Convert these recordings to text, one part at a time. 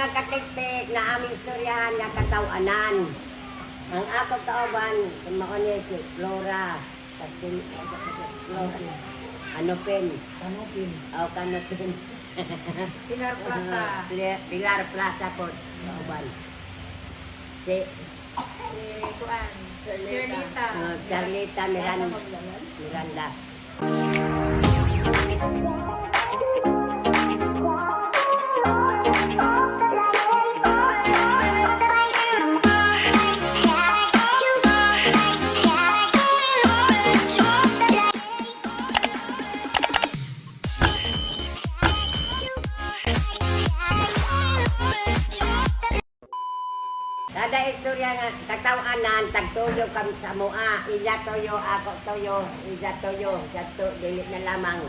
mga katiktik na aming istoryahan nga katawanan. Ang ako kauban, mao ni si Flora. Flora. Anopin. Kanupin. O Kanopin. Pilar Plaza. Pilar Plaza po. Kauban. Si Si Kuan. Shirlita. Charlita Miranda. Miranda. Kada istorya nga katawanan, tagtuyo kami sa mua, iya toyo, ako toyo, iya toyo, sa to, dili na lamang.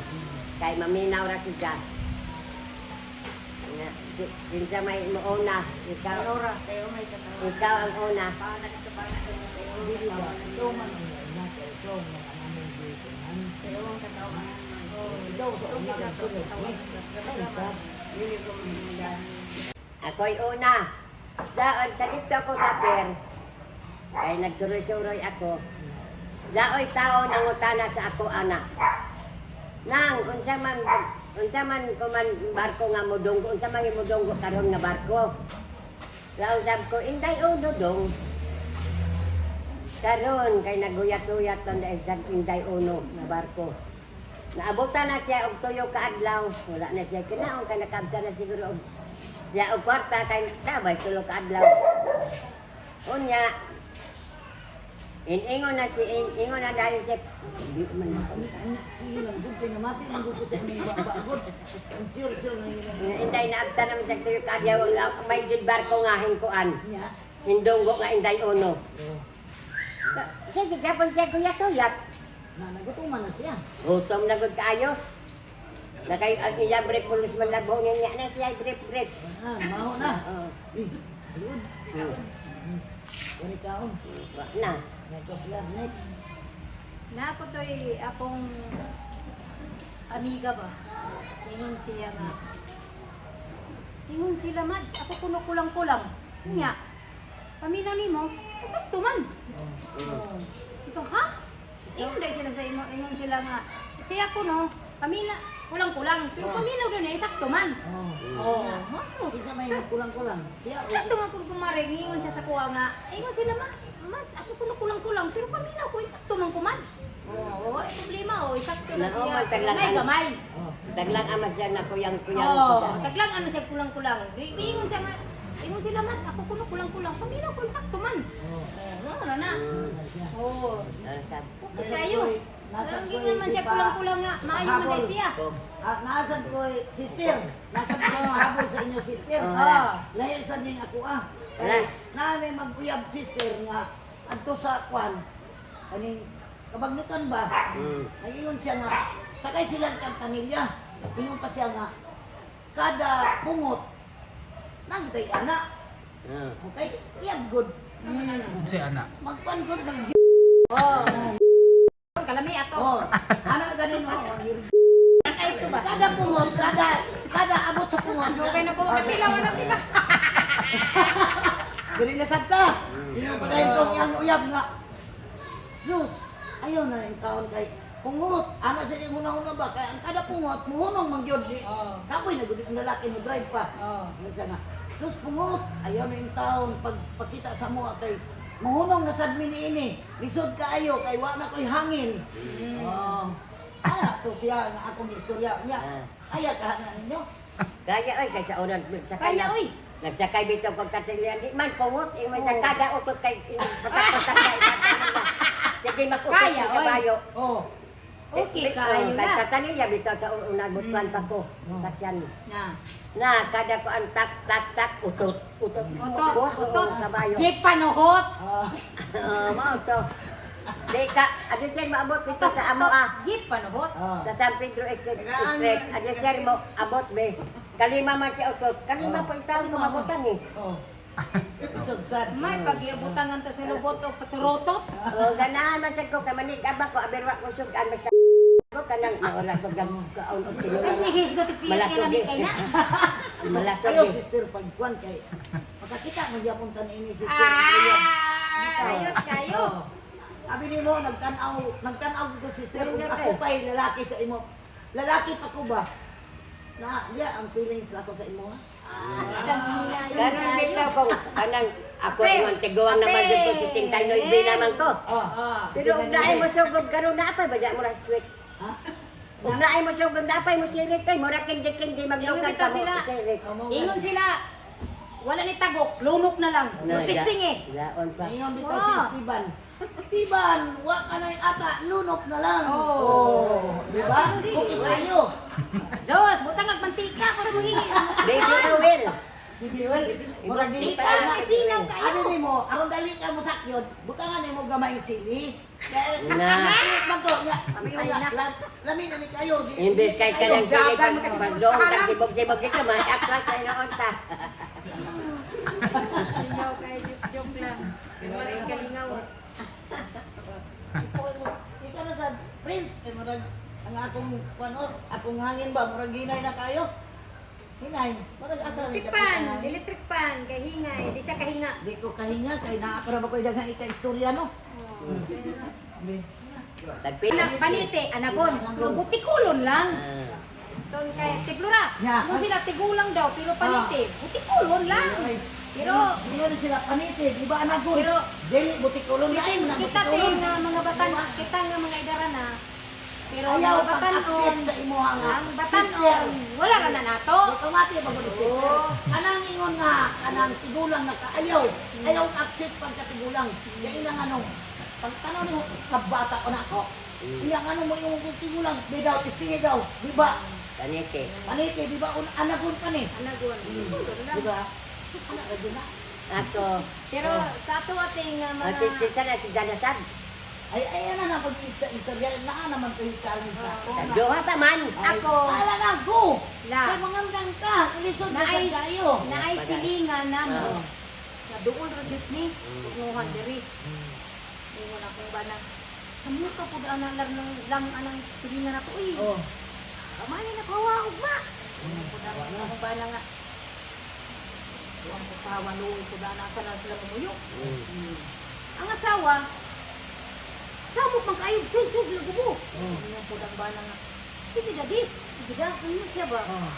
Kay maminaw ra siya. Nga, kinsa may muuna, ikaw, Laura. Kayo may katawa. ikaw ang una. Paano ka pa na kayo? Dili ba? Ikaw man ang una, kay ikaw man ang among gitunan. Kayo ang katawa. Ikaw sa una kang sunod. Eh, saan ka? Dili ko mamundan. Ako'y una. Daon, sa dito ko sa per. Kay nagsuroy-suroy ako. Daoy tao nangutana sa ako anak. Nang unsa man kuman barko nga modunggo, unsa man imodunggo karon nga barko. Laon sab ko Inday Uno dong. Karon kay naguyat-uyat tan dahil sa Inday Uno nga barko. Naabutan na siya og tuyo ka adlaw, wala na siya kinaon kay nakabta na siguro og siya og kwarta kay tabay tulo ka adlaw. Unya, iningon na si ingon na dahil siya di man ako. Sige lang, gud kay namati man gud ko sa imong bagod. Ang sure na yun. Nga Inday naabta naman sa tuyo ka adlaw, may jud barko nga hingkuan. Nya. Hindunggo nga Inday Uno. Oh. Sige, gapon siya kuyat-uyat. Na nagutuman na siya. Gutom na gud kaayo. Nakay ang iya brief pulos man labo niya na siya brief brief. Ah, mao na. Oo. Eh, ayun. Wala kaon. Wa na. Nagkapla next. Na ako to'y akong amiga ba? Ingon siya nga. Ingon sila, Mads, ako kuno kulang-kulang. Nya, paminaw nimo, sakto man. Oh. Ito, ha? Ingon dahil sila sa imo, ingon sila nga, siya kuno, pamina, kulang-kulang. Pero paminaw doon eh, sakto man. Oh. Oh, oh. Kinsa may kulang-kulang? Siya o Sakto nga kung kumare, ingon siya sa kuha nga, ingon sila, ma, Mads, ako kuno kulang-kulang, pero paminaw ko, sakto man ko, Mads. Oo, oh, eh, problema, oh, sakto na Nao, siya. man, taglang- Gamay, gamay. Oh. Taglang ama siya na kuyang-kuyang. Oo, taglang ano siya kulang-kulang. Ingon siya nga, ingon sila, Mads, ako kuno kulang-kulang, paminaw ko, sakto man. Oh. Oo, ano na. Na siya. Oo. Nasa Kasi ayo. Nasa Parang gingon man siya kulang-kulang nga, maayo man dahil siya. Ah, naasan ko sister. Naasan ko mahabol sa inyo sister. Oh. Ah. Lahi sa ning ako ah. Wala. Kay namin mag-uyab sister nga adto sa kwan kaning kabagnutan ba? Nag-ingon siya nga sakay silang kantanilya. Ingon pa siya nga kada pungot nangitoy ana. Okay? Uyab good. Si anak. Magpan good mag Oo. Kalami ato. Oh, ana ganin mo. Ang Ay, ito ba? Kada pungot, kada kada abot sa pungot. Okay na ko, kapila wala tiba. Dili na sad ka. Ingon pa dahil tong iyang uyab nga. Sus, ayaw na rin taon kay pungot. Ana sa iyang una-una ba kay ang kada pungot muhunong man gyud di. Oo. Kapoy na gud ang lalaki mo drive pa. Oo. Ingon siya nga. Sus pungot, ayaw na yung taon pagpakita sa mo kay muhunong na sad mi niini. Lisod kaayo kay wa na ko'y hangin. Oh. Ana to siya nga akong istorya niya. Kaya ka na ninyo. Kaya oy kay sa una nagsakay. Kaya, oy. Nagsakay bitaw kog katilyan di man pungot ingon sa kada utot kay patak-patak kay Sige makutot Kaya, ang oy. kabayo. Oh. Okay, kayo Kay na. katanilya bitaw sa una butuan pa ko. Sakyan. Na. Na kada ko ang tak tak tak utot utot Utot, utot. kabayo. Di panuhot. Ah. Oo, mao to. Di ka, adi sir maabot dito sa amo ah. Di panuhot. Ah. Sa San Pedro Street, adi sir mo abot be. Kalima man si utot. Kalima po itaw kumabutan eh. Oh. Sugsad. May pagiabutangan to sa lubot o paturotot. Oh, ganahan man sad ko kay manig aba ko aberwa ko sugan basta ko kanang maura ko gam kaon og Ay, tinuod. sige, isgot ko Malasog kay eh. kay na. Malasog Ayo eh. sister pagkuan kay makakita man gyapon tan ini sister. Uyab. Ayos kayo. Abi nimo nagtan-aw, nagtan-aw ko sister ug ako pa'y lalaki sa imo. Lalaki pa ko ba? Na, diya ang feelings ako sa imo. Ha? Ah, Karon bitaw kung anang ako Ape. ingon tiguang naman Ape. jud ko si Tintay Noy naman ko. Oh. Ah. Pero ug naay mo sugod karon na apay badya mo ra sweet. Ha? Ug naay mo sugod na apay mo sirit kay mura kindi-kindi Ingon maglukan bitaw ka mo sila. sirit. Ingon sila. Wala ni tagok, lunok na lang. Na, Testing eh. Laon pa. Ngayon bitaw Wow. si Esteban. Esteban, wa ka na'y ata, lunok na lang. Oh. Oh, di ba? Okay kayo. Zos, butang agmantika para mo hingi. Baby Noel. Hindi well, murag dili Di ka ka na. kay sinaw kayo. Ano nimo, aron dali ka mo sakyon, butangan nimo gamay sili. Kaya Na. init man to nga, Pantay nga, na. lami na ni kayo. Imbes init kay kayo. kanang sili Dagan mo kasi pag pagdoong pustahan. kag tibog-tibog dito maaklas sa inoon ta. Lingaw kayo, joke lang. Maray kalingaw. Ikaw na sa Prince, kay murag ang akong kuan oh, akong hangin ba murag hinay na kayo. Hinay, murag asa Electric ni pan, electric pan, kay hingay, di siya kahinga. Di ko kahinga kay naa para ba ko'y daghan ika istorya no. Tagpila. Anak, panite, anagon, pero butikulon lang. Ton kay tiblura. Ya. Kung sila tigulang daw, pero panite, butikulon lang. Ay, Pero Ingon sila panite, di ba anagon? Pero- dili butikulon lain na kita butikulon. ting nga mga batan, kita nga mga idara na. Pero ang Ayaw mga batanon, pag-accept sa imuha nga. ang Sister. batanon, wala ra na nato. Automati ba ni sister? Oo. Kanang ingon nga, kanang tigulang nga kaayaw. Ayaw accept pagkatigulang. Kaya nang ano, pagtanaw nimo kabata ko na ako. Unya nga ano mo yung kung tigulang, di daw, testingi daw, di ba? Panite. Panite, di ba? Anagon pa ni. Anagon, butikulon lang. Di ba? Anak ra na. Ato. Pero sa ato ating Ang mga si sana si Janasab. Ay, ay, ano na pag-istorya, naa naman to yung challenge na ako. nga. Duha pa man. Ay, Ako. Bahala na, go! La. Kay mangandang ka, ilisod na sa naay kayo. naay silingan namo. Oo. Na doon ra gyud ni tunguhan diri. Ingon akong bana. Sa muka pud ana lang lang anang silingan ako uy. Oh. Kamay na kawa ugma. Ingon pud akong bana nga. Tuwang ko pa waluoy ko dana sa na sila pumuyo. Ang asawa samok man kayo tug tug lagubo. Ingon pud ang bana nga. Sige dadis, sige da, ano siya ba? Oh.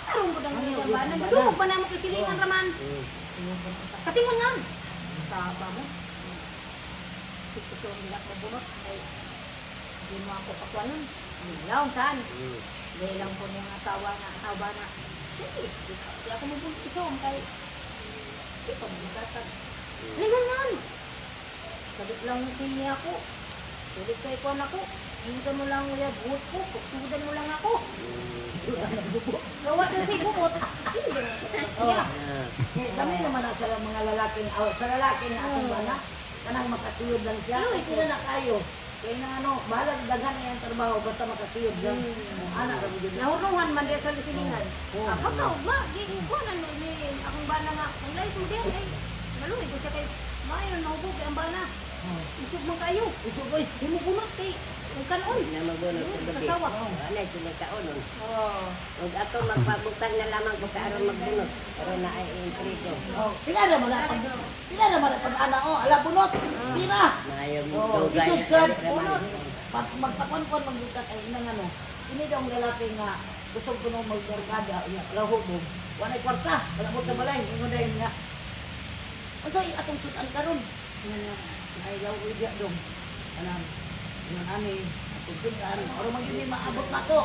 Karon pud ang Ano, isang yun, bana, ang bana. madungog pa namo kay silingan raman. Katingon nga. Saba mo. Sitwasyon nila ko bunot ay di mo ako pakwanon. Ilaw saan? Dahil lang po niyang asawa na asawa na. Sige, di ako mabunot isom kay di pa magkatag. Lingon nga. Sabit lang siya ako. Tulig kay kuan ako. Hindi mo lang uya buot ko. Pagtudan mo lang ako. Gawa daw siya buot. Hindi na siya. Eh, dami naman na sa mga lalaking, oh, sa lalaking na akong bana, kanang makatiyod lang siya. Luy, Ay, na kayo. Kaya na ano, bahala daghan na iyang trabaho, basta makatiyod lang. Oh, anak ra gyud. Nahurungan man diya sa silingan. Oo. Ah, pagka ugma, gi kuanan ni akong bana nga kung lais mo diyan kay maluoy ko siya kay maayo na hubog kay ang bana. Oh. Isog man kayo. Isugoy. Di mo bunot kay kung kanon. Na magbunot sa gabi. Kasawa. Wala sila kaonon. Oh. Ug ako magpabutang na lamang ko karon magbunot. Karon na ay intrigo. Oh, pinara mo na pag pinara mo na pag ana oh, ala bunot. Tira. Maayo mo Oh, dugay. isog sad bunot. Pag magpakon-kon magyud ka kay inang ano, ini daw ang lalaki nga kusog kuno magbarkada, unya wala hubog. Walay kwarta, wala mo sa balay, ingon dayon nga. Unsay atong sud-an karon? Ingon nga, ay yaw uy diya dong. Kanang ingon ani atong sud-an, oro man gyud ni maabot nako.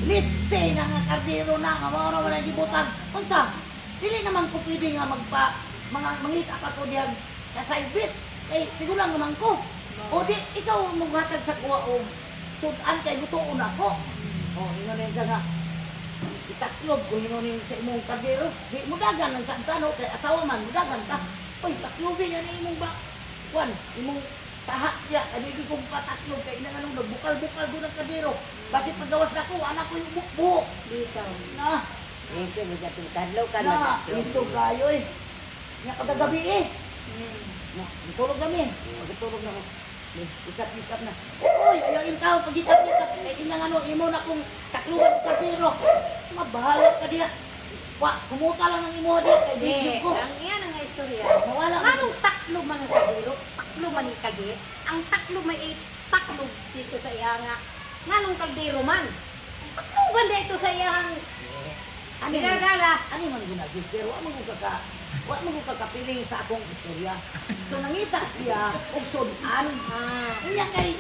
Litse na nga kardero na nga mao ra man ang gibutang. Unsa? Dili naman ko pwede nga magpa mga mangita pa ko diyang kasaybit. Kay tigulang naman ko. O di ikaw ang maghatag sa kuha og sud-an kay gutuon ako. O ingon din siya nga itaklob ko ingon din sa imong kardero. Di mo dagan ang santano kay asawa man mudagan ka. Oy, taklobin yan imong ba? Kwan, imong taha niya, kadigi kong pataklob kay inang anong nagbukal-bukal doon ang kardero. Basit paggawas na ko, anak ko yung buhok. Bitaw. Na, Ito mo sa kadlo ka na, isog kayo eh. Nga kagagabi eh. Na, tulog kami. Pagkatulog na ako. Ikap-ikap na. Uy, ayaw in tao, pag ikap-ikap. Kay inang ano, imo na kong takluban og kardero. Mabahala ka diya. Wa, kumuta lang ng imuha di kay di Eh, gyud ko. ang iyan ang istorya. Mawala man. Nganong taklo man ang kaldero, taklo man ang kage, ang taklo may taklo dito sa iya nga. Nganong kaldero man? Taklo man dito sa iyang Ani man, ginagala. ani man guna sister, wa man gud ka kapiling sa akong istorya. So nangita siya og sudan. Unya kay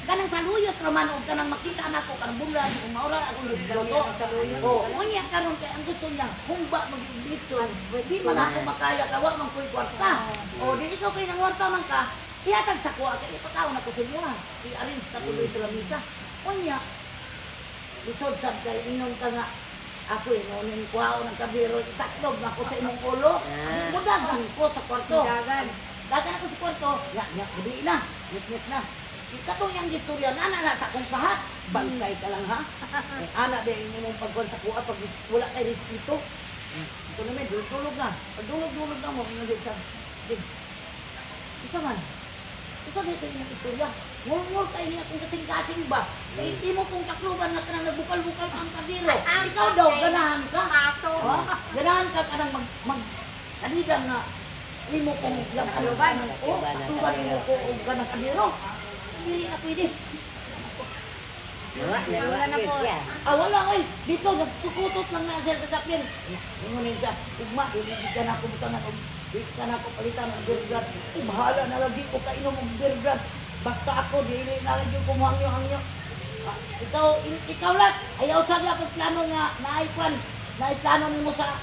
kanang saluyot ra man og kanang makita nako kanang bulan kung maura akong gigluto. Saluyot. Oh, unya karon kay ang gusto niya humba mag litson. Di man ako makaya ka wa man koy kwarta. O di ikaw kay nang kwarta man ka, ihatag sa kuha kay ipakaon ako sa inyo. I-arrange na ko diri sa lamisa. Unya lisod sad kay ingon ka nga ako inonin kuhaon ng kaldero itaklob na ako sa imong ulo. Di mo dagan ko sa kwarto. Dagan. Dagan ako sa kwarto. Nya, nya, gabi na. Ngit-ngit na. Ikatong iyang gistorya, nana na sa akong paha. Bantay ka lang ha. Eh, ana ba inyo mong pagkuhan sa kuha pag wala kay respeto. Ito naman, dulog na. Pag dulog-dulog na mo, inyo din sa... Din. Isa man. Isa dito inyong istorya. Ngul-ngul kayo niya kung kasing-kasing ba. Kay imo kong takluban nga kanang nagbukal-bukal ang kaldero. Ikaw daw, ganahan ka. Paso. Ha? Ganahan ka kanang mag, mag kanidang nga imo kong yang Takluban. kanang oh, takluban imo ko og kanang kaldero. Dili na pwede. Nawa, nawa Wala na gyud po. siya. Ah, wala oy. Dito nagtukutot lang na siya sa dapin. Ingon siya, ugma dili di ka na ako butangan og di ka na ako palitan og beer brand. Ay, bahala na lagi ko kainom og beer brand. Basta ako dili na lagi ko muhangyo-hangyo. Ah, ikaw ikaw lang ayaw sa ako plano nga naay kwan naay plano nimo sa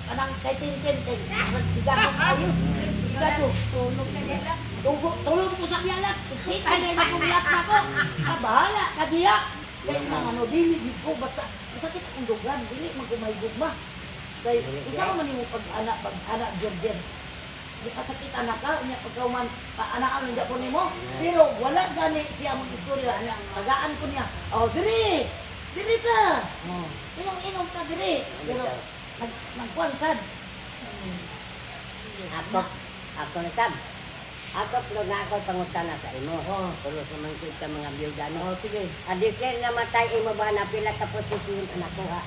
kanang kay Tintin kay bigato kayo. Bigato. Tulog sa nila. Tugo, tulog ko sa biyalak. Kita na yung akong lap na ko. Ah, bahala, kadiya. Kay nang ano, dili gid ko, basta, masakit akong dugan, dili man ko may gugma. Kay, unsa man nimo pag-ana, Jordan? Di pasakit anak ka, unya pagkauman, paanaan lang po nimo. Pero wala gani siya mag-istorya, niya, tagaan ko niya. Oh, diri! Diri ka! Oh. Inom-inom ka diri. Pero, nagkuan sad. Ako, ako na sab. Ako pero na ako pangutana sa imo. Oo. Pulos naman kita mga biyuda no. Oh, sige. Adi sir namatay imo ba na pila ka posisyon ang nakuha?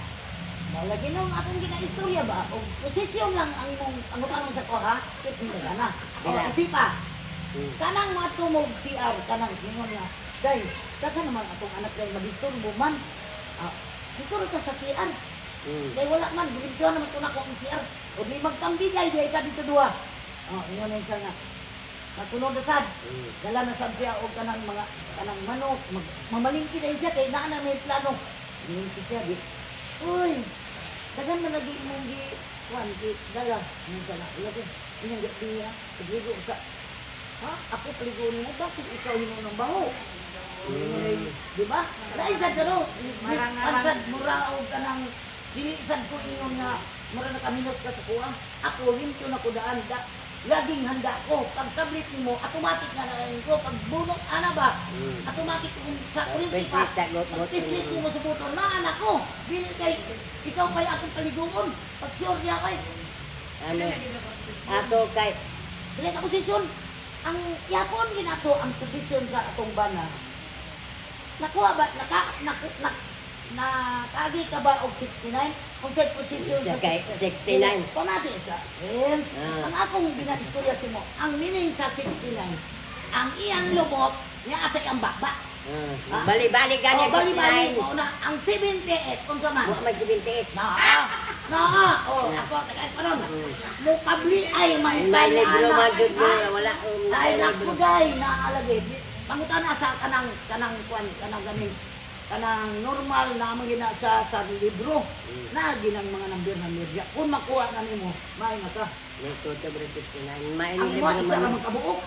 Lagi nung akong ginaistorya ba, o posisyon lang ang imong pangutanong sa ko ha, ito na na. O, Bila. isipa, Hmm. kanang matumog CR, kanang ningon nga, day, daghan naman atong anak day, magistorbo man. Ah, dito rin ka sa CR. Day, wala man, gilimpihan naman ko na ko ang CR. O di magkambi day, day ka dito duha. O, ingon na siya nga, sa sunod na sad, dala na sad siya og kanang mga kanang manok, mag, mamalingki din siya kay naa na may plano. Malingki siya di. Uy, daghan man lagi imong gi kuan gi dala ingon siya nga. Lagi inyong gi niya pagligo sa ha ako paligo nimo basig ikaw himo ng baho. Di ba? Lain sad kano, Marang-arang. sad mura og kanang dili sad ko ingon nga mura na kaminos ka sa kuha. Ako limpyo na ko daan da, laging handa ko. Pag tablet nimo, automatic na nakain ko. Pag bunot ana ba, automatic kung sa kuryente pa. Pag pislit, Pag pislit nimo sa buton na anak ko. Dili kay ikaw pa'y akong paliguon. Pag sure niya kay Ano? Ako kay dili ka posisyon. Ang yapon ginato ang posisyon sa atong bana. Nakuha ba naka naku, na, nakaagi ka ba og 69? Kung sa posisyon sa Kay 69. Pamati sa friends. Ah. Ang akong ginaistorya si mo, ang meaning sa 69, ang iyang lumot niya sa iyang bakba. Ah. Bali-bali gani Oh, bali-bali mo na ang 78 unsa man? Wa may 78. Naa. Naa. Oh, ako tagay pa ron. Mukabli ay man May libro ana. man jud mo, Ha? wala Ay naku day naalagay. Pangutana sa kanang kanang kwan kanang ganing kanang normal na among gina sa libro. Na ginang mga number na media. Kung makuha na nimo, maay na ka. May 259. May Ang libro mo isa man. ra man kabuok.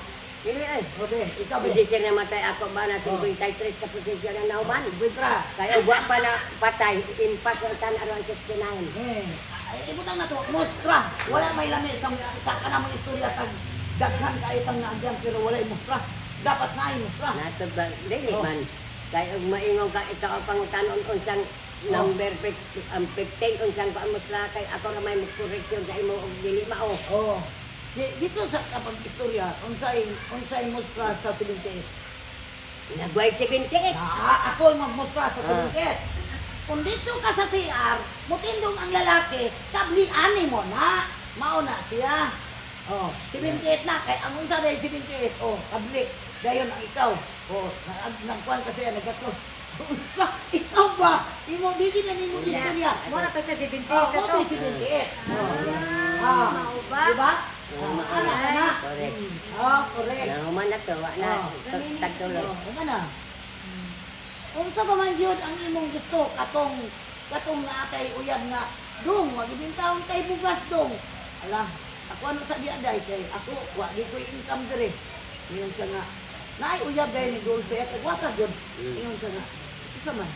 Dili ay. Obe, ikaw be. Hindi siya namatay ako ba na 53 ka posisyon na nauman. Bitra. Kaya wa pa na patay, impas ang tanan aron 69. Eh, ay, ibutang na to, mustra. Wala may lami sa kanang mga istorya tag daghan kayo tang naagyan pero walay mustra. Dapat na ay mustra. Nato ba dili Oh. man. Kay og maingon ka ikaw ang pangutanon unsang number ang 15 unsang pamusla kay ako ra may correction sa imo og dili mao. Oh. Dito sa kapag istorya, unsay unsay mustra sa 78? Nagway 78. Ah, ako ang magmustra sa Ah. 78. Kung dito ka sa CR, mutindog ang lalaki, kabliani mo na. Mao na siya. Oh, 78 na kay ang unsa day 78. Oh, kabli. Dayon ang ikaw. Oh, nagkuan kasi nagakos. Unsa ikaw ba? Imo di na nimo istorya. Mo na to siya 78 Oh, na mo to. to 78. Ah, Ah, mao ba? Diba? Ah, ana ka na. Correct. Oh, correct. Nahuman na to, wa na. Oh. Tagtuloy. Oh, uma na. Unsa pa man gyud ang imong gusto katong katong naatay uyab nga dong magibintawon kay bugas dong. Ala, ako ano sa diaday kay ako wa gi koy income dire. Ingon siya nga naay uyab dai ni Dulce kay wa ka gyud. Ingon siya nga unsa man?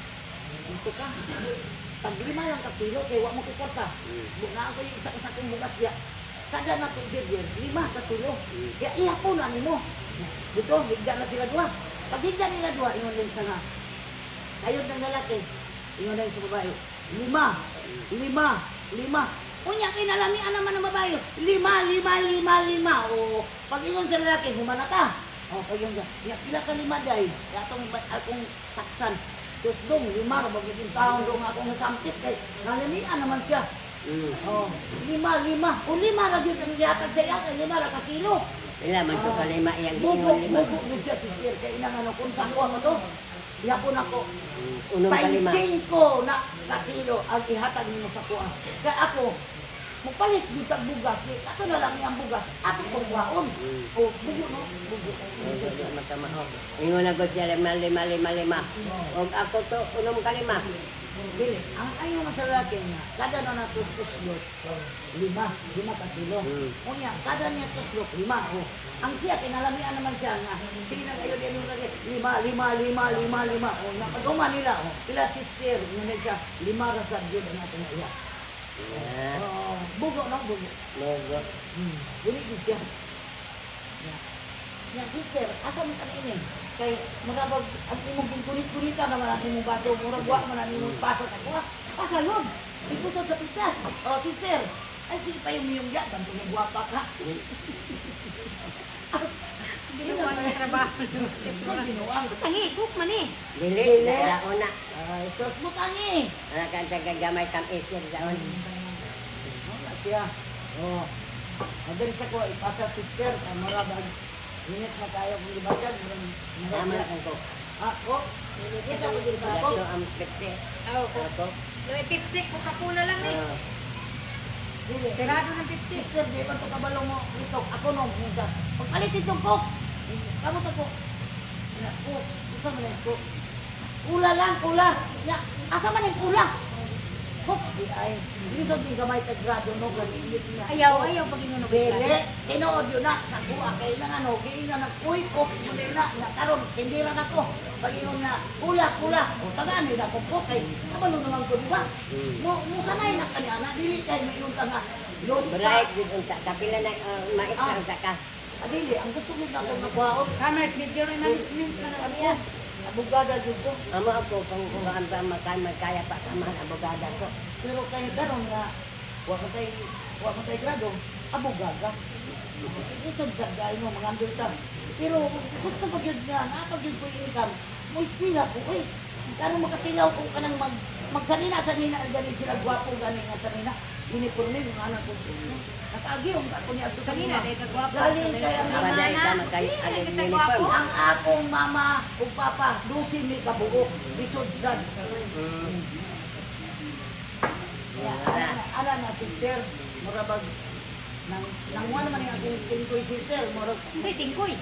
Gusto ka? Tag 5 lang ka kilo kay wa mo ko kwarta. Naa ko yung isa ka sakong bugas diya. Kada na kong jirjir, 5 ka kilo. Ya iya po na nimo. Dito, higda na sila duha. Pag higda nila duha, ingon din sa nga. Kayod ng lalaki, ingon din sa babae. 5, 5, 5. Unya kay nalamian naman ng babae. 5, 5, 5, 5. O, pag ingon sa lalaki, humana ka. O, pag ingon sa, ya, pila ka 5 day. Atong, akong taksan. Sus dong, 5, rabag yung taon dong akong nasampit. Kay, nalamian naman siya. Oh, 5, 5. O 5 ra gyud ang gihatag sa iya, kay 5 ra ka kilo. Pila man to Ah. kalima iyang Bugo, giingon 5. bugo gud siya sister kay inang ano kung sa kuha mo to. Ihapon ako. Unom ka 5. 25 na ka kilo ang ihatag nimo sa kuha. Kay ako mupalit gyud tag bugas di ato na lang iyang bugas ato kong kuhaon. O bugo no, bugo. Magkamao. Ingon na gud siya 5, 5, 5, 5. Og ako to unom ka 5. Dili, ang ayaw man sa lalaki niya, kada na natutuslok, 5, 5 ka kilo. Unya, kada niya tuslok, 5. O, ang siya, kinalamian naman siya nga, sige na kayo din yung lagi, 5, 5, 5, 5, 5. O, napaguma nila, o, pila sister, yun na siya, 5 ra sa Diyod ang ating iya. Ah, O, bugo no, bugo. Bugo. Dili gid siya. Ya. Ya, sister, asa man ka ini? Kay murag ang imong ginkulit-kulita naman ang imong baso, murag wa man ang imong pasa sa kuha. Pasa lod. Ikusod sa pikas. Oh, sister. Ay sige pa yung miyong ya, banto nga gwapa ka. Ginawa ng trabaho. Sa binuang. Tangi, cook man eh. Dili, Dili. daon na. Ay, sos mo tangi. Anak ang tagagamay kam isir daon. Wala siya. Oh. Madali sa ko ipasa sister kay murag ang init na kayo kung gibatag murag Tama na kang ko. Ah, oh. Kita ko diri pa ako. Dato ang pepsi. Oo, ko. Ako. Yung Pepsi, Coca-Cola lang eh. Ah. Dili. Sarado ng Pepsi. Sister, di ba ito kabalo mo dito? Ako no, minsan. Pagpalit itong coke. Kamot ako. Na, cokes. Unsa man yung cokes? Kula lang, kula. Ya, asa man yung kula? Cokes di ay. Lisod ni gamay ka grado no, gani English niya. Ayaw, ayaw pag inunog. Dili, tinuod yun na sa kuha kay nang ano, giingan na uy cokes mo din na, nga karon tindira na ko. Pag-ingon nga kula kula, o tagaan ni na ko coke kay kabalo naman ko di ba? Mo mo sanay na kani ana dili kay mayon ta nga los pa. Bright gud unta. Kapila na mais Ah. na unta ka. Ah, dili, ang gusto ko na akong nakuhaon. Commerce major in management man na siya. Abogada jud ko. Amo ako kung kung ang ba makan magkaya pa ka man abogada ko. Pero kay karon nga wa man kay grado, abogada. Lisod sa gay mo mga andoy ta. Pero gusto pa gyud nga naa pa gyud ko income. Mo eskwela ko oy. Karon makatilaw ko kanang mag magsanina sanina gani sila gwapo gani nga sanina. Uniforme mga anak ko sus no. Nakaagi ang ako ni adto sa Sanina, mama. dahil kagwapo. Galing kay ang Mama, Mana, dahil ka magkay- sino agad kita uniform. gwapo? Ang akong mama ug papa, 12 mi kabuok, lisod sad. Ya, ana na sister, mura bag nang nangwa naman yung akong tingkoy sister, mura Hindi, tingkoy.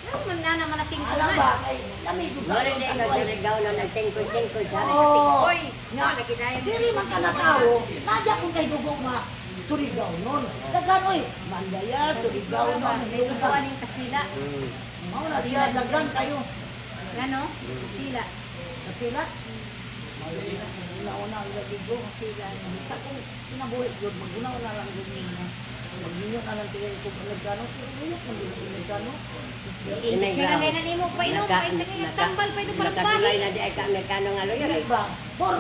Ano man na naman na tingkoy ala man? ba kay lami gud Mo rin din nga surigaw na ng tingkoy-tingkoy sa Oo. Tingkoy. Nga, Oh, lagi na yun. diri man ka na tao, nadya kung kay dugo nga Surigao nun. Daghan oy, Mandaya, Surigao nun, May tutuan yung katsila. Mao na siya daghan kayo. Ano? Katsila. Katsila? Una-una ang lagi ko. Katsila. Sa kung kinabuhi yun, maguna-una lang yun nga. Magninyo na lang tingin kung Amerikano, pero nguyok man yun ang Amerikano. Sister. Eh, katsila na na nimo pa inom, pa itang tambal pa ito parang Nakatulay bahi. na di ay ka Amerikano nga lawyer. Dili ba? For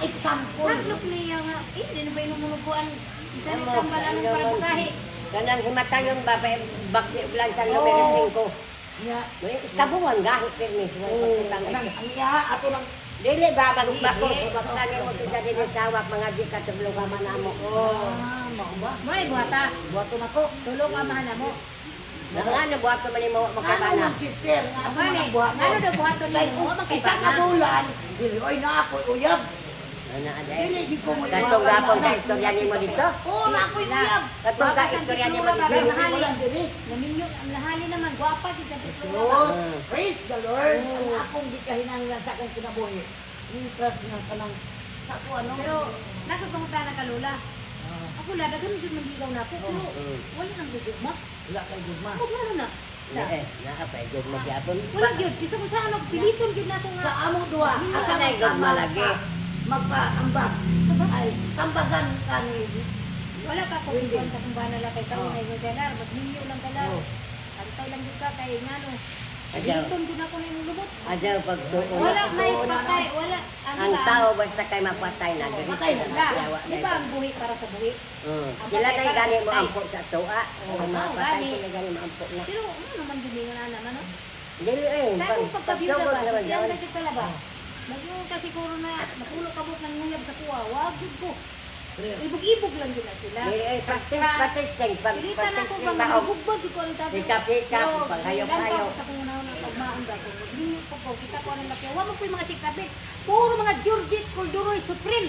example, Hadlok niya nga, eh, di na ba inumunukuan? Isa ni Amo, tambal anong parang bukahi. Kanang himatayon ba pa baksi plansan numero Oo. 5. niya, May istabuhan gahit pirmi. oh, kanang ang iya ato lang Dili ba magbako baktan mo sa dili sawak mga di ka tulo ka man amo. Oh. Ah, mao ba? Mo ni buhata. Buhaton ako. Tulo ka amahan na mo. Nga ano buhat man nimo Ano makabana. man, sister, nga ako Gani, mga buhaton. ngano daw buhaton Kay nimo? Wa man kay isa ka bana. bulan, dili oy na ako uyab. Ana aday. Dili di ko mo Katong gapon ka istorya nimo dito. Oo, na ako'y uyab. Katong ka istorya nimo dito. Dili ko lang dili. Naminyo, ang lahali naman, gwapa gid sa Pitlura ba? Jesus, praise the Lord. Ang akong gikahinanglan sa akong kinabuhi. Interest nga kanang sa ako ano. Pero nagkapanguta na ka Lola. Ako la daghan jud manligaw na ako pero wala nang gugma. Wala kay gugma. Ako klaro na. Eh, naa pa gud mo gyapon. Wala gyud bisan kung saan ako piliton gyud nako nga. Sa amo duha, asa Asa na man ka gugma lagi? magpaambag. Ay, tambagan ka ni Wala ka kung Hindi. ikuan sa kung bana la kay sa Oh. unay mo dyan, magminyo lang ka lang. Oh. Antay lang gyud ka kay ngano. Adyaw. Piliton gyud ako na imong lubot. Adyaw pagtuon. Wala may patay, wala ano Ang ba? tao basta kay mapatay na diri. Patay na Wala. siya. Di ba ang buhi para sa buhi? Sila na gani mo ampo sa tuwa. Oo, Ang mga patay gani. sila gani mo ampo na. Pero ano naman gyud nga na naman no? Dili eh. Sa akong pagkabiyuda pagsugod ba, naman sutihan daon. ka jud pala ba? Mag-ingon ka siguro na napulo ka buok ng nguyab sa kuha, wag jud ko. Ibog-ibog lang jud na sila. Dili eh, pasting, Kas-kas. pasting, pag Pilitan ako pasting bang ba og mabugbag jud ko ang tabi. Hikap-hikap, paghayo-hayo. Sa kung unahon ang pagmaon ba ko. Maglinyo ko ko, kita ko ang laki. Wa man ko'y mga sikapit. Puro mga Georgette, Colduroy, Supril.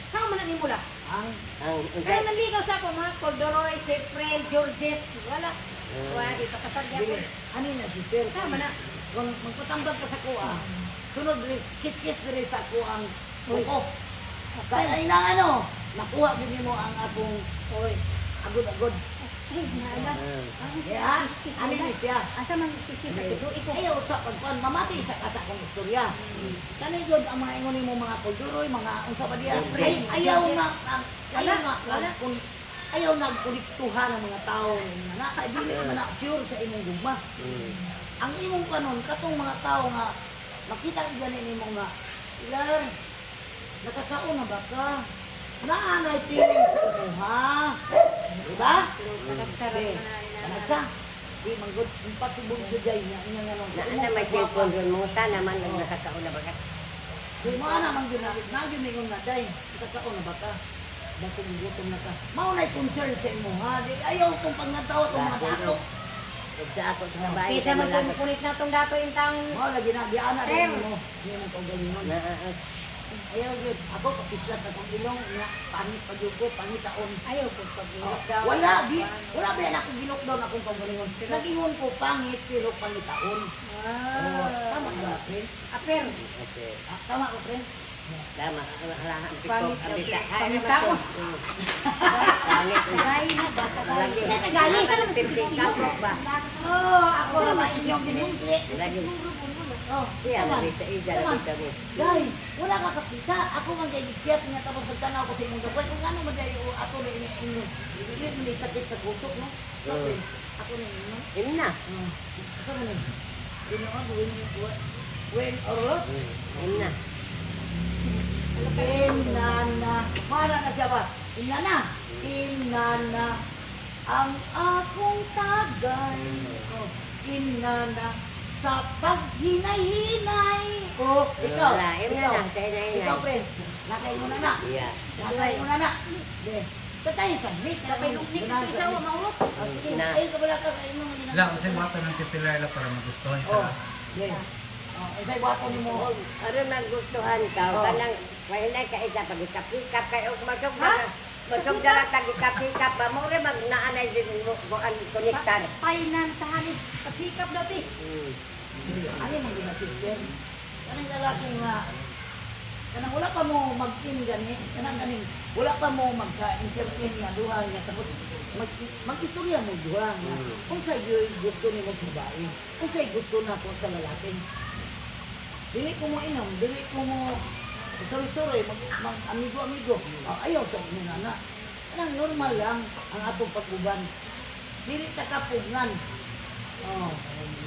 Saan man na nimo la? Ang ang Kaya naligaw sa ako mga Colduroy, Supril, Georgette. Wala. Wala, di pa kasal dili ako. ani na sister. Tama na. Kung magpatambag ka sa kuha, sunod diri kiss-kiss diri sa ako ang Uy. kuko. Kaya ay na ano, nakuha gyud nimo ang akong Oy. agod-agod. Ay, naala. Mm. Ang Yeah, kiss-kiss ani nila. ni siya. Asa man kiss sa tulo iko. Ayaw sa pagkuan, mamati isa ka sa akong istorya. Kani gyud ang mga ingon nimo mga kulduroy, mga unsa pa diya. Siyempre. Ay, ayaw na ang ayaw Wala, na wala. kung ayaw na kolektuhan ang mga tao nga na kay dili man na sure sa imong gugma. Ang imong kanon katong mga tao nga makita gani nimo nga Pilar, nakakaon na ba ka? Naa na feeling sa imuha. Diba? Pero panagsara Di, na na. panagsa. Di man good, impossible gyud ay nga nga nga Na ana may cellphone ron mo ta naman ang nakakauna ba ka? Di mo ana man gyud na, na gyud mingon na day, nakakaon na ba ka? Basig gutom na ka. Mao nay concern sa imuha. Di ayaw tong pangnataw tong mga dato. Ug sa ako sa bahay. Kaysa magkumukulit na tong dato yung taong Mao lagi na giana Sir. din mo. Hindi mo kaugalingon. Na ah, Ayaw gyud ako papislat akong ilong nga pangit pag ko, pangitaon. ayaw ko pag Oh, wala di wala ba yan ako gilockdown akong kaugalingon. Nag-ingon ko pangit pero pangitaon. Oh, tama ba, friends? Aper. Okay. Ah, tama ko, friends? Tama ang ang Pangit pikok ang bisa. Pangitaon. Pangit. Tagay na ba? Tagay. Lagi. Sa Tagalog. Pipikap ba? Oh, ako ra ba inyong giningkli? Lagi. Oh, Siya sama. na dito ija Sama. na dito ni. Day, wala ka kapita. Ako man kay gisiyat nga tapos nagtanaw ko sa imong gabay. Kung ano man day o ato na ini inyo. Dili man day sakit sa kusok, no? No, friends. Ako na inyo. Imna. Oh. Asa man ni? Ginoo win win or loss? Imna. Inana. Mara na siya ba? Inana. Inana. Ang akong tagay. Oh, inana. Sa paghinay-hinay. Oh, ikaw. Wala, imna Ikaw. na, sa hinay-hinay. Ikaw, friends. Nakay mo na na. Yeah. Nakay mo na na. De. Tatay sa nik. Kapay lugnik ito isa wa maurot. Oh, sige. Na. Ay, kabala ka. Ay, mo ginagawa. Wala, kasi buhatan ng tipilar la para magustuhan siya. Oh. De. Oh, unsay buhaton nimo? Og aron magustuhan ka Oh. kanang pahinay ka isa pag ikapikap kay og masug Ha? na masug na tag ikapikap ba mo re mag naanay din mo buan konektar. Painan tahanin. Kapikap dati. Ano man gina sister? Kanang lalaki nga kanang wala pa mo mag-in gani, kanang ganing wala pa mo magka-entertain niya duha niya tapos mag mag-istorya mo duha nga. Unsay gyud gusto nimo sa babae? Unsay gusto nako sa lalaki? Dili ko mo inom, dili ko mo suroy-suroy, mag, mag amigo-amigo. Ah, ayaw sa inyo nana. Kanang normal lang ang atong pag-uban. Dili ta kapugngan. Oh.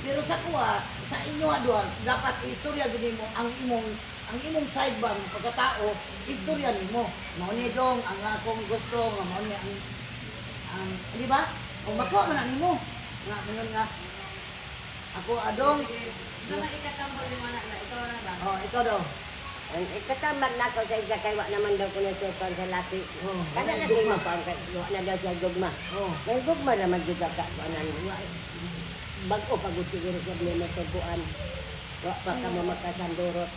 Pero sa kuha, sa inyo duha, dapat istorya gud nimo ang imong side ba ng pagkatao, istorya nimo. Mao ni dong ang akong gusto nga mao ni ang di ba? Kung makuha man na nimo nga ingon nga ako adong Oh, ikaw daw. Ang ikatambag na ako sa isa kay wa naman daw ko nasukan sa laki. Oh, Kada wala na gugma. mo pa kay wa na daw siya gugma. Oh. May gugma naman jud ka kuanan. Bag-o pa gud siguro siya may matubuan. Wa pa ka mo makasandurot.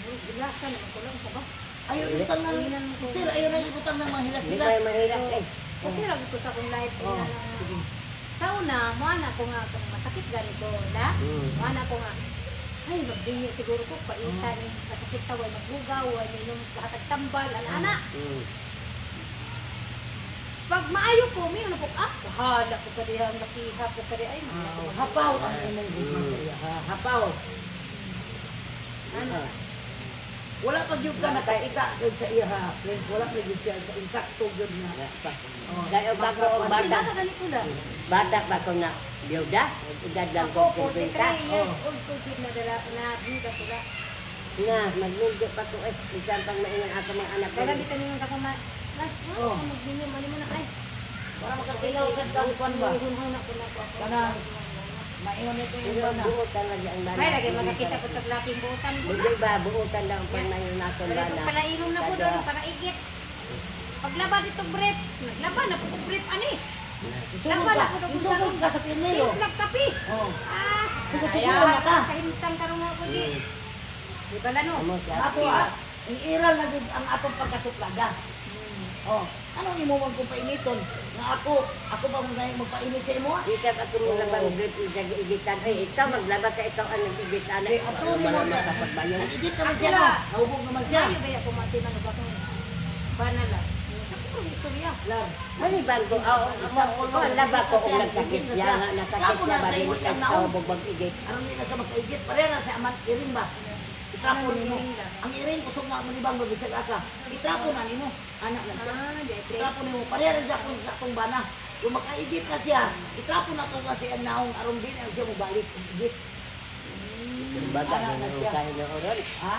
Gilasan naman ko lang sa ba. Ayaw ibutang ng, sister, ayaw na ibutang ng mga Hindi hilas-hilas. pa mahirap eh. Okay ra gud ko sa akong life Oh, na sige. sa una, mo na ko nga kung masakit ganito na. Mo na ko nga ay magdingi siguro ko paita ni masakit ta way maghugaw way minom hatag tambal ana ana. Pag maayo ko, may ano po, ah, bahala ko kadiha, masiha ko kadiha, ay, mga Oh, hapaw ang imong gugma sa iya, ha? Hapaw. Ano? Wala pa gyud ka nakakita gyud sa iya, ha, friends. Wala pa gyud siya sa insakto gyud nga. Wa pa. Oh, Dahil bago ang Hindi bata, na ganito lang. bata pa ko na biyuda, edad lang Ako, ko 43 50. years old ko gyud na dala, na bida ko la. Nga, maglugdo pa ko eh. Bisan pang maingon ako mga anak ko. Kaya bitan ningon ako ma, Oh. oh, magdingi man mo na ay. Para makakilaw sa kang kwan ba? Hunhun ako na ko ako. Kanang maingon ito yung Pero bana. buotan lagi ang bana. May lagi makakita ko tag laking buotan ko na. Hindi ba, buotan lang ang pagmayon nato Pero bana. palainom na po doon, para igit. Paglaba dito brief, naglaba na po ko brief ani. Isugod Laban ka. ako na kung Isugod ka sa pinilo. Timplag kape. Oh. Ah, Sugo-sugo na ka. Kahimtang karon nga ko di. Di ba lano? Amo siya. Ako ah, ang iral na gyud ang atong pagkasuplaga. Oh, anong imo man kung painiton? Nga ako, ako pa man gani magpainit sa imo? ah? Di ka pa tumulabang brief sa igitan. Ay, ikaw maglaba ka, ikaw ang nag-igitan. Di, ato ni mo na kapagbayo. Nag-igit naman Ako siya no. na. Nahubog naman siya. Mayo ba ako matiman og akong banala. Sa ko istorya. Lar. Maliban ko, aw, Example, oh, laba ko kung siya, nagkakit nagigit na siya, siya. nga nasakit Kapo siya na ba sa rin imo ka yung naong. mag-igit. Aron ni na sa makaigit pareha na sa aman iring ba? Itrapo nimo. Ang iring kusog na mo ni bisag asa. Itrapo na nimo. Anak na siya. Ah, di ay Itrapo nimo pareha na siya kung sa akong bana. Kung makaigit na siya, itrapo na to kasi ang naong aron din ang siya mobalik igit. Sumbaga, Anak na siya. hinuong ka hinuoron. Ha?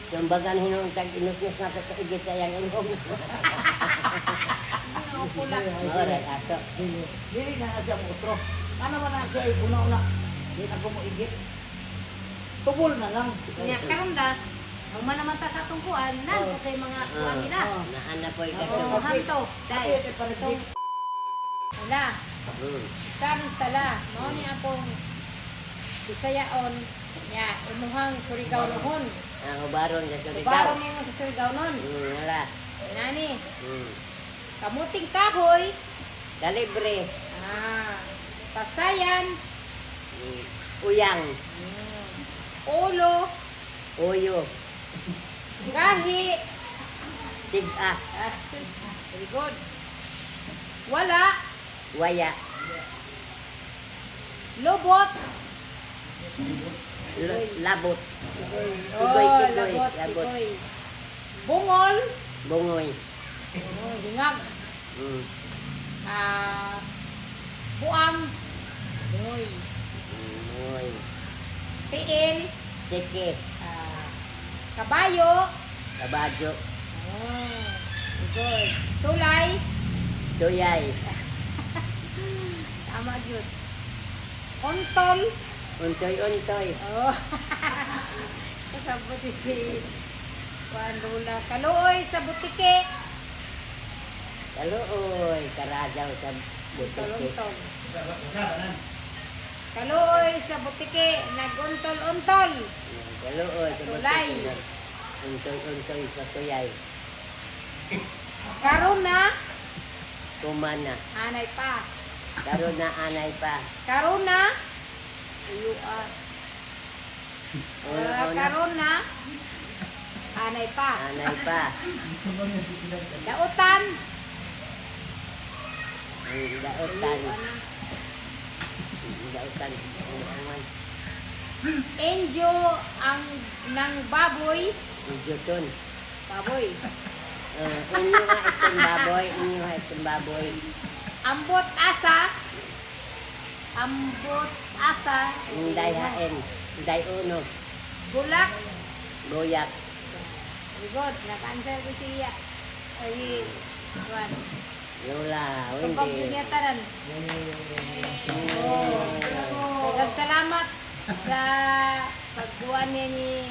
Sumbaga, hinuong ka inusnos na sa igit sa iyang ilong. pula. Maoray ato. Dili, dili na na siya moutro. Ano man na siya una-una. Di na ko mo igit. Tubol na lang. Nya karon da. Human naman ta sa atong kuan, nan Oh. ko kay mga kuan nila. Oh. Naana po Oo. ikaw. Oh, hanto. Dai. Ate, ate, Itong wala. Saron sala. Mao ni akong Bisayaon. Nya imuhang Surigao noon. Ang ubaron sa Surigao. Ubaron nimo sa Surigao noon. Wala. Nani, kamuting kahoy. Dalibre. Ah, pasayan. Uyang. Ulo, Uyo. gahi. Tiga. Ah, very good. Wala, Waya. lobot. Labot. Oh, Tigoy, tigoy. labot, Labot. tigoy. Bungol. Bungoy. Oh, hingag. Ah, buang. Bungoy. Bungoy. Tiil. Siki. Ah, kabayo. Kabadyo. Oh, good. Tulay. Tuyay. Tama gyud. Ontol. Untoy, untoy. Oh. Kasabot si Juan Lula. Kaluoy sa butike. Kaluoy. Karajaw sa butike. Untol-untol. Isa, kanan. Kaluoy sa butike. Naguntol-untol. Kaluoy sa Tulay. butike. Untoy, untoy sa tuyay. Karon na. Kumana. Anay pa. Karon na anay pa. Karon na. Uyua. Una, Ah, una. karon na. Anay pa. Anay pa. Dautan. Ang dautan. Uyua na. Ang dautan. Ang angan. Enjo ang ng baboy. Idyoton. Baboy. Inyo nga itong baboy. Inyo nga itong baboy. Ambot asa. Ambot asa. Inday hain. Inday uno. Bulak. Buyak. Very good. Naka-answer ko siya. Ay, Juan. Lola. Tubag yun Wendy. niya tanan. Oh. Daghang salamat. Sa pagbuan niya ni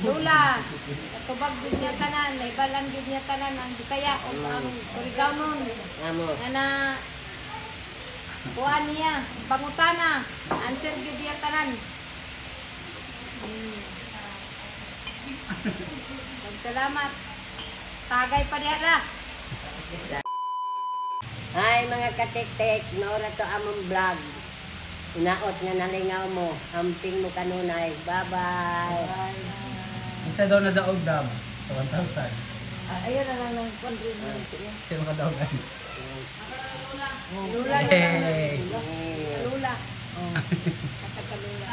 Lula. Natubag gyud niya tanan, naibalan gyud niya tanan ang Bisaya o ang Surigaonon. Amo. Nga na kuan niya, pangutana, answer gyud niya tanan. Salamat. Tagay pa diha la. Hi mga katiktik, maura to among vlog. Inaot nga nalingaw mo, amping mo kanunay. Bye-bye. Isa daw na daog dam sa 1,000. Ah, ayan na lang ng kwan rin na siya. Sino ka daogan? Lula na lang. Hey! Lula. Oh. Katagalula.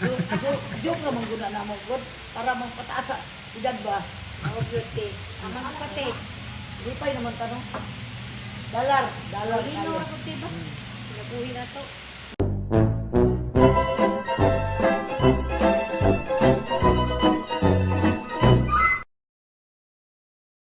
Joke, joke, joke naman guna na mo, God. Para magpataas sa edad ba? Oh, beauty. Amang ko te. Lipay naman tanong. Dalar, dalar. Lino kayo. ra ko te ba? Kinabuhi na to.